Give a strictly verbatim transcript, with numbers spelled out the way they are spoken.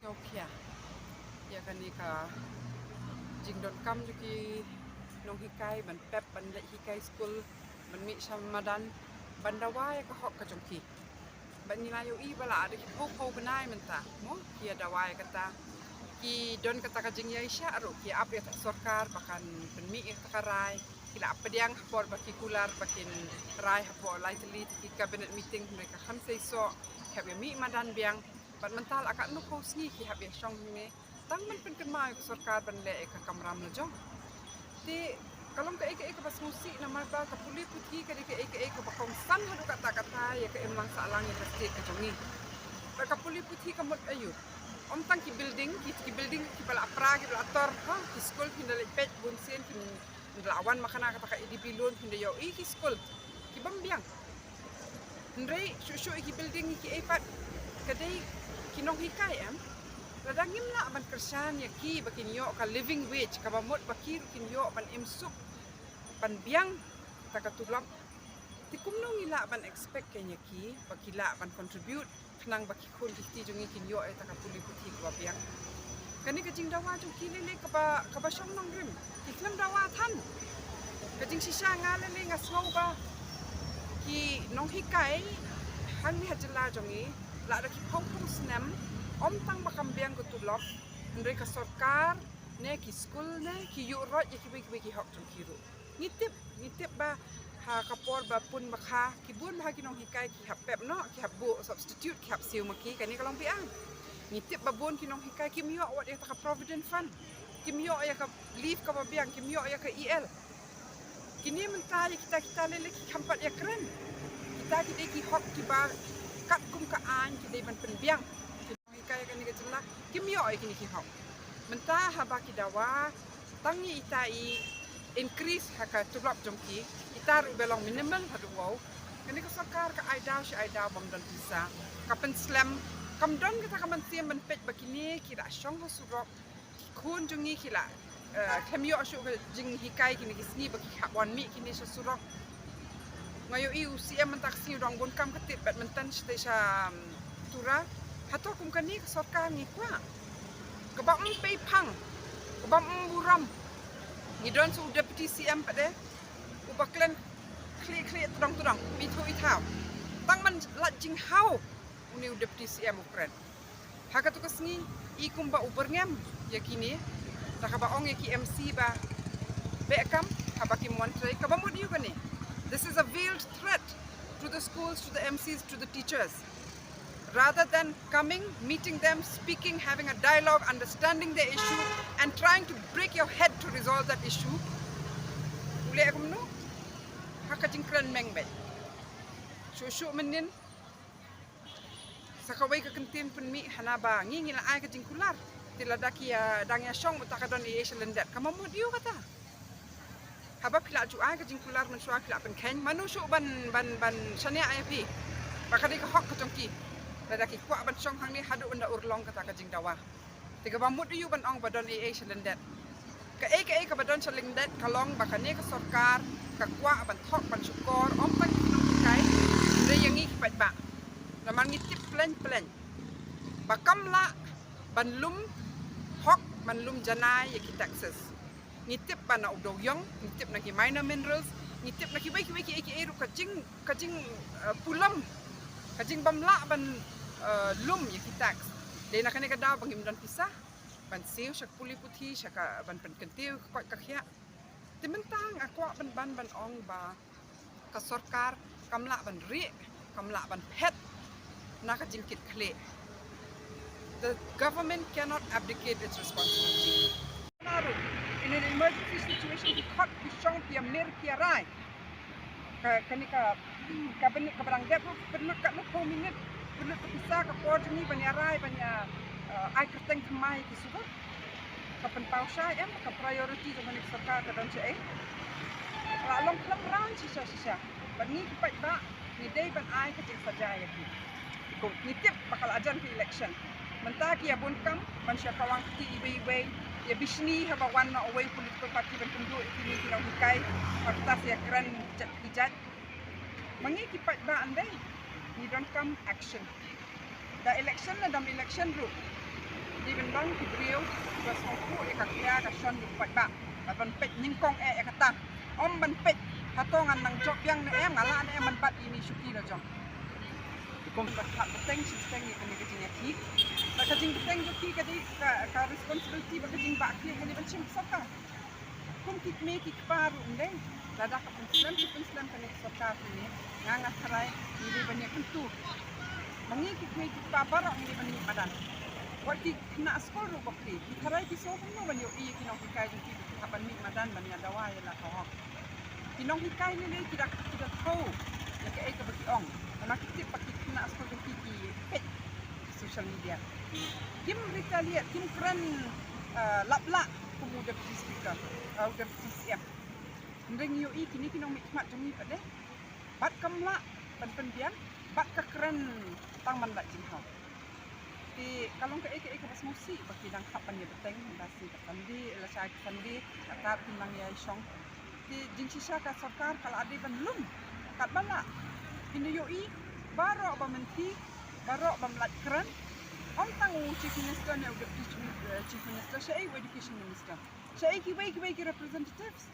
Nongkhia ïa kane ka jingdonkam jong ki nonghikai ban pep, ban leit hikai skul, ban mih sha madan, ban dawa ïa ka hok ka jong ki. Bad ngi la ïohi ba la da ki phew phew bnai mynta mo ki ïa dawa ïa kata. Ki don kata ka jingïaishah ruh, ki ap ïa ka sorkar ba kan pynmih ïa kata ka rai. Ki la pdiang ha por ba ki kular ba kin rai hapoh lai tylli ki cabinet meeting, hynrei ka khlem seisoh, ki hap ïa mih madan biang. Bad mynta la katno phew sngi ki hap ïa shong hangne tang ban pynkynmaw ïa ka sorkar ban leh ïa ka kamram la jong. Te ka long kaei kaei kaba sngewsih namar ba ka pule puthi ka dei kaei kaei kaba kongsan haduh katta katta ïa ka imlang sahlang ïa ka state ka jong ngi. Bad ka pule puthi ka mut aïu? Ym tang ki building, ki, ki building kiba la pra, kiba la tor, ha, ki skul phin da leit peit bun sien, phin da la wan ma khana kata ka A D B loan, phin da ïohi ki skul ki bym biang. Hynrei shuh shuh ïa ki building ïa kiei pat, ka dei ki nonghikai em. Lada ngim lah ban kyrshan ïa ki ba kin ïoh ka living wage, kaba mut ba ki ruh kin ïoh ban im suk, ban biang kata ka tulop, te kumno ngi lah ban expect kein ïa ki ba ki lah ban contribute khnang ba ki khun ki kti jong ngi kin ïoh ïa kata ka pule puthi kaba biang? Kane ka jingdawa jong ki lei lei kaba, kaba shong nongrim, ki khlem dawa than. Ka jingshisha nga lei lei nga sngew ba ki nonghikai hangne ha jylla jong ngi, la da ki phew phew snem, ym tang ba kam biang ka tulop, hynrei ka sorkar ne ki skul ne ki ïuh roit ïa kiwei kiwei ki hok jong ki ruh. Ngi tip, ngi tip ba ha ka por ba pun ba kha, ki bun ba ha ki nonghikai ki hap pep noh, ki hap buh substitute, ki hap siew ma ki, kane ka long biang. Ngi tip ba bun ki nonghikai kim ïoh wat ïa ka provident fund, kim ïoh ïa ka leave kaba biang, kim ïoh ïa ka E L. Kine mynta ïa kita kita lei lei ki kham pat ïakren. Kita ki dei ki hok kiba katkum ka aiñ ki dei ban pynbiang. Ki nonghikai kane ka jylla kim ïoh ïa kine ki hok. Mynta haba ki dawa tang ïa ita i increase ha ka tulop jong ki, ita ruh ba long minimal haduh wow. Kane ka sorkar ka ai daw shi ai daw bym don pisa, ka pynslem, kam don kata ka mynsiem ban peit ba kine ki la shong ha surok, ki khun jong ngi ki la, eh, khlem ïoh shuh ka jinghikai kine ki sngi ba ki hap wan mih kine sha surok. Nga ïohi u C M mynta ka sngi u dang bun kam ka tip bad mynta shatei sha, um, Tura. Hato kum kane ka sorkar ngi kwah? Kaba ym pei phang, kaba ym burom. Ngi don sa u deputy C M pat de, uba kren khlieh khlieh tdong tdong, ithuh ithaw. Tang ban lait jinghaw une u deputy C M u kren. Ha katu ka sngi i kumba u byrngem ïa kine, da kaba ong ïa ki M C ba beh kam haba kim wan trei, kaba mut ïa u kane. This is a veiled threat to the schools, to the M Cs, to the teachers. Rather than coming, meeting them, speaking, having a dialogue, understanding the issue, and trying to break your head to resolve that issue, u leh kumno? Ha ka jingkren meng beit. Shuh shuh mynnin sa kawei ka kyntien pynmih hana ba ngi ngi la ai ka jingkular. Te lada ki, ah, dang ïa shong uta ka don ei ei sha lyndet, kaba mut ïa u kata. Haba phi la ju ai ka jingkular mynshuwa phi la pynkheiñ, mano shuh ban, ban, ban shaniah ïa phi? Ba ka dei ka hok ka jong ki. Lada ki kwah ban shong hangne haduh ynda urlong kata ka jingdawa. Te kaba mut ïa u ban ong ba don ei ei sha lyndet. Kaei kaei kaba don sha lyndet ka long ba kane ka sorkar ka kwah ban thok ban shukor ym tang ki nonghikai, hynrei ïa ngi ki paidbah. Namar ngi tip pleng pleng ba kam lah ban lum hok, ban lum janai ïa ki taxes. Ngi tip ba na u dewiong, ngi tip na ki minor minerals, ngi tip na kiwei kiwei kiei kiei ruh ka jing, ka jing, eh, pulom, ka jingbym lah ban, eh, lum ïa ki tax. Dei na kane ka daw ba ngim don pisa ban siew sha ka pule puthi, sha ka ban pynkyntiew ka koit ka khiah. Te mynta nga kwah ban ban ban ong ba ka sorkar kam lah ban rieh, kam lah ban phet na ka jingkit khlieh. The government cannot abdicate its responsibility. Naru, in an emergency situation, ki khot, ki shong, ki ïamir, ki ïarai. Ka, kane ka, ka bynta, ka bynta dep ruh, pynlut katno phew minit, pynlut ka pisa, ka por jong ngi ban ïarai, ban ïa, eh, ai kyrteng thymmai ki suba. Ka pynpaw shai em, ka priority jong kane ka sorkar ka don shaei? Ka la long khlem ran shisha shisha. Bad ngi ki paidbah ngi dei ban ai ka jingsaja ïa ki. Ngi tip ba ka la jan ka election. Mynta ki ïa bun kam ban sha kawang kti iwei iwei, ïa bishni haba wan na uwei u political party ban pynduh ïa kine ki nonghikai, ba kata sa ïa kren jait ki jait. Ma ngi ki paidbah ym dei, ngi donkam action. Da election ne dam election ruh, Ki ban long ki briew kiba sngewthuh ïa ka khia ka shon jong u paidbah. Bad ban peit nyngkong eh ïa kata. Ym ban peit hato ngan nang jop biang ne em, nga lah ne em ban bat ïa ine i shuki la jong. Kum ba khap bteng shi bteng ïa kane ka jingïakhih. Bad ka jingbteng jong ki ka dei ka, ka responsibility bad ka jingbakla kane ban shim sorkar. Kum ki kmie ki kpa ruh ym dei. Lada ka pynslem ki pynslem kane ka sorkar kane, nga nga tharai ngi dei ban ïakynduh. Ma ngi ki kmie ki kpa baroh ngi dei ban mih madan. Wat ki khynnah skul ruh bapli, ngi tharai ki sngew kumno ban ïohi ïa ki nonghikai jong ki ba ki hap ban mih madan ban ïa dawa ïa la ka hok. Ki nonghikai lei lei ki da, ki da thaw ïa kaei kaba ki ong. Namar ki tip ba ki khynnah skul jong ki ki peit social media. Kim retaliate, kim kren, eh, lap lah kum u deputy speaker, eh, u deputy C M. Hynrei ngi ïohi kine ki nongmihkhmat jong ngi pat de, bad kam lah ban pynbiang, bad ka kren tang ban lait jingthaw. Te ka long kaei kaei kaba sngewsih ba ki dang hap ban ïa bteng, hynda sngi ka Sunday, lashai ka Sunday, ka tar kin nang ïa shong. Te jingshisha ka sorkar ka la dei ban lum katba lah. Phin ïohi baroh ba mynthi, baroh bym lait kren. Ym tang u Chief Minister ne u Deputy Chief, eh, Chief Minister, shaei u Education Minister, shaei kiwei kiwei ki representatives.